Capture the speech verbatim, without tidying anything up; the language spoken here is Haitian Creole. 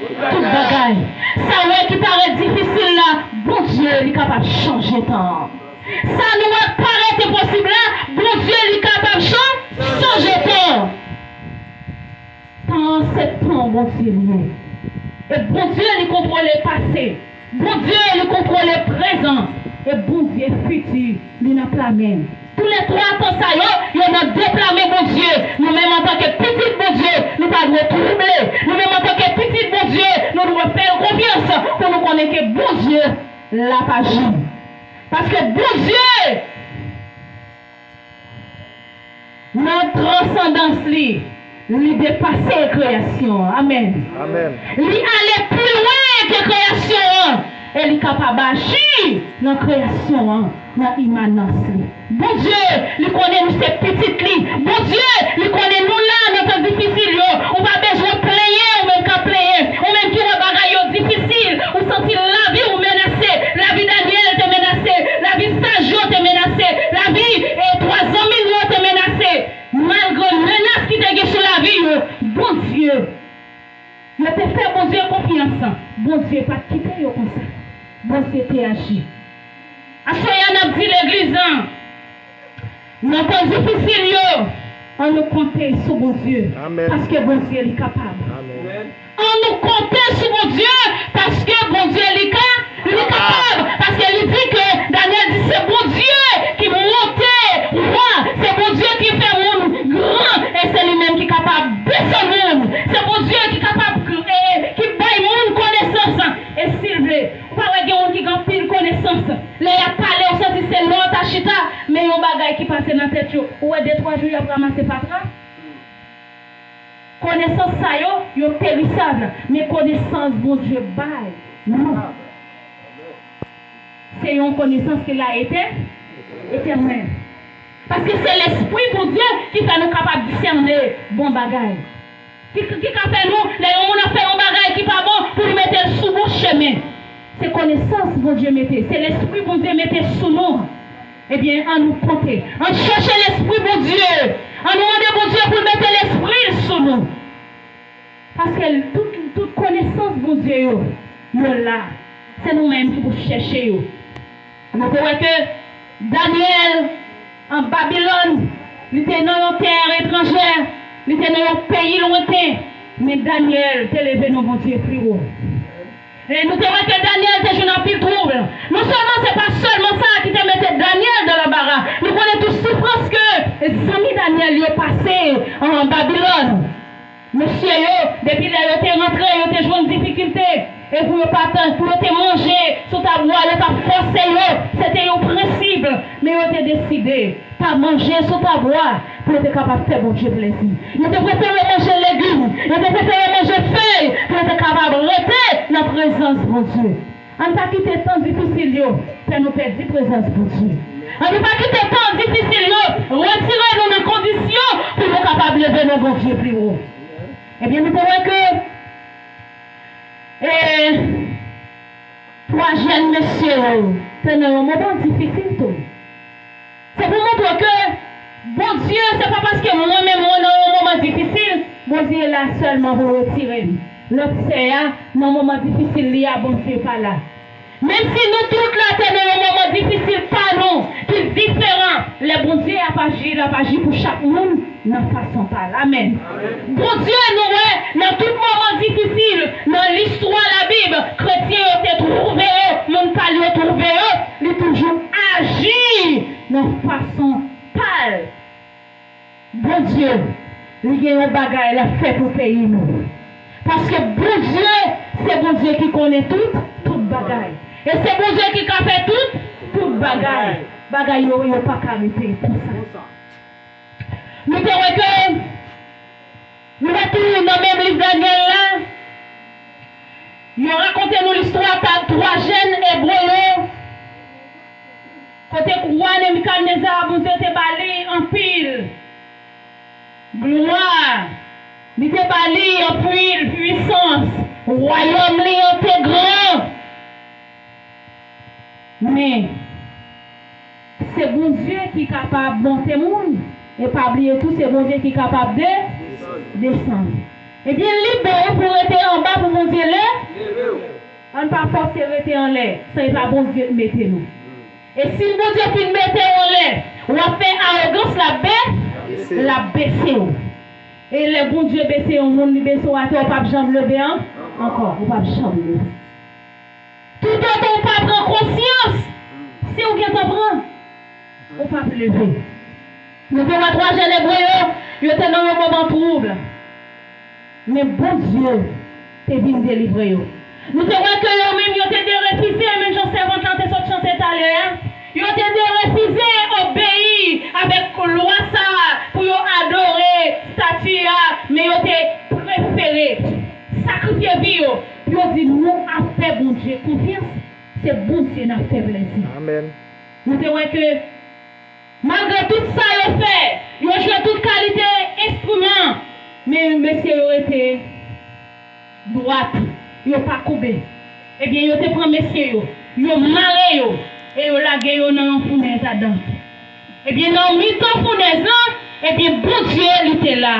Tout bagay. Sa w wè ki parèt difisil la, Bondye li kapab chanje tan an. Sa nou wè k parèt enposib la, Bondye li kapab chan-, chanje tan. Tan an se tan Bondye li ye. E Bondye li kontwole pase. Bondye li kontwole prezan. E Bondye fiti li nan pla men. Toulètwa tan sa yo, yo nan de pla men Bondye. Nou menm antanke pitit Bondye, nou pa dwe twouble. Nou menm antanke pitit Bondye, nou dwe fè l konfyans pou nou konnen ke Bondye l ap aji. Paske Bondye, nan transandans li, li depase kreyasyon an. Amèn. Amèn. Li ale pi lwen ke kreyasyon an. E li kapab aji nan kreyasyon an, nan imanans li. Bondye, li konnen nou se pitit li. Bondye, li konnen nou la nan tan difisil yo. Ou pa bezwen plenyen, ou menm k ap plenyen. Ou menm ki wè bagay yo difisil, ou santi lavi w menase. Lavi Danyèl te menase. Lavi saj yo te menase. Lavi, eh, twa zanmi l yo te menase. Malgre menas ki te gen sou lavi yo, Bondye, yo te fè Bondye konfyans. Bondye pa t kite yo konsa. Bondye te aji. Aswè a n ap di legliz lan, nan tan difisil yo, ann nou konte sou Bondye. Amèn. Paske Bondye li kapab. Amèn. Ann nou konte sou Bondye, paske Bondye li ka, li kapab. Paske li di ke, Danyèl di, se Bondye ki monte wa, se Bondye ki fè moun gran, e se li menm ki kapab desann moun. Se Bondye ki kapab, e, ki bay moun konesans, e si l vle. Ou pa wè gen moun ki gen anpil konesans, lè y ap pale, ou santi se lè w ta chita, men yon bagay ki pase nan tèt yo. Ou wè de twa jou y ap ranmase fatra. Konesans sa yo, yo perisab, men konesans Bondye bay nou, se yon konesans ki la etè-, etènèl. Paske se Lespri Bondye ki fè nou kapab disène bon bagay. Ki, ki ka fè nou, lè yon moun ap fè yon bagay ki pa bon, pou li mete l sou bon chemen. Se konesans Bondye mete, se Lespri Bondye mete sou nou. Ebyen, ann nou konte. Ann chèche Lespri Bondye. Ann nou mande Bondye pou l mete Lespri l sou nou. Paske tout, tout konesans Bondye yo, yo la. Se nou menm ki pou chèche yo. Nou te wè ke Danyèl an Babilòn, li te nan yon tè etranjè, li te nan yon peyi lwenten, men Danyèl te leve non Bondye pi wo. E nou te wè ke Danyèl te jwenn anpil twoub. Non sèlman se pa sèlman sa ki te mete Danyèl nan lanbara, nou konnen tout soufrans ke zanmi Danyèl yo pase an Babilòn. Mesye yo, depi lè yo te rantre, yo te jwenn difikilte. E pou yo pa t, pou yo te manje sou tab wa, yo t ap fòse yo. Se te yon prensip. Men yo te deside pa manje sou tab wa pou yo te kapab fè Bondye plezi. Yo te prefere manje legim. Yo te prefere manje fèy pou yo te kapab rete nan prezans Bondye. Ann pa kite tan difisil yo fè nou pèdi prezans Bondye. Ann nou pa kite tan difisil yo retire nou nan kondisyon pou nou kapab leve non Bondye pi wo. Ebyen, nou te wè ke, e, twa jèn mesye yo te nan yon moman difisil tou. Se pou montre ke Bondye, se pa paske mwen menm mwen nan yon moman difisil, Bondye la sèlman pou retire m. Lòt sè a, nan moman difisil li a, Bondye pa la. Menm si nou tout la te nan yon moman difisil pa nou, ki diferan, lè Bondye ap aji, l ap aji pou chak moun nan fason pa l. Amèn. Bondye, nou wè, nan tout moman difisil, nan listwa Labib, kretyen yo te twouve yo, moun pa l yo twouve yo, li toujou aji nan fason pa l. Bondye, li gen yon bagay l ap fè pou peyi nou. Paske Bondye, se Bondye ki konnen tout, tout bagay. E se Bondye ki ka fè tout, tout bagay. Bagay yo, yo pa ka rete konsa. Nou te wè ke, nou wè tou nan menm liv Danyèl la, yo rakonte nou listwa ta twa jèn ebre yo, kote wa Nebikadneza, Bondye te ba li anpil glwa, li te ba li anpil pwisans, wayòm li an te gran. Men, se Bondye ki kapab monte moun, e pa bliye tou, se Bondye ki kapab de-, desann. Ebyen, li bon pou rete anba pou Bondye Pa fòse rete anlè, san e pa Bondye k mete nou. E si Bondye fin mete w anlè, w ap fè awogans, l ap be, l ap bese w. E lè Bondye bese yon moun, li bese w atè, ou p ap janm leve an, ankò, ou p ap janm leve. Toutotan ou pa pran konsyans, si ou gentan pran, ou p ap leve. Nou te wè twa jèn Ebre yo, yo te nan yon moman twoub. Men Bondye te vin delivre yo. Nou te wè ke yo menm, yo te derefize, menm jan sèvant lan te sot chante talè a. Yo te derefize obeyi avèk lwa sa a pou yo adore estati a, men yo te prefere sakrifye vi yo pou yo di, "Nou ap fè Bondye konfyans, se Bondye n ap fè plezi." Amèn. Nou te wè ke malgre tout sa yo fè, yo jwe tout kalite enstriman, men mesye yo rete dwat, yo pa koube. Ebyen, yo te pran mesye yo, yo mare yo, e yo lage yo nan yon founèz adan. Ebyen, nan mitan founèz lan, ebyen, Bondye, li te la.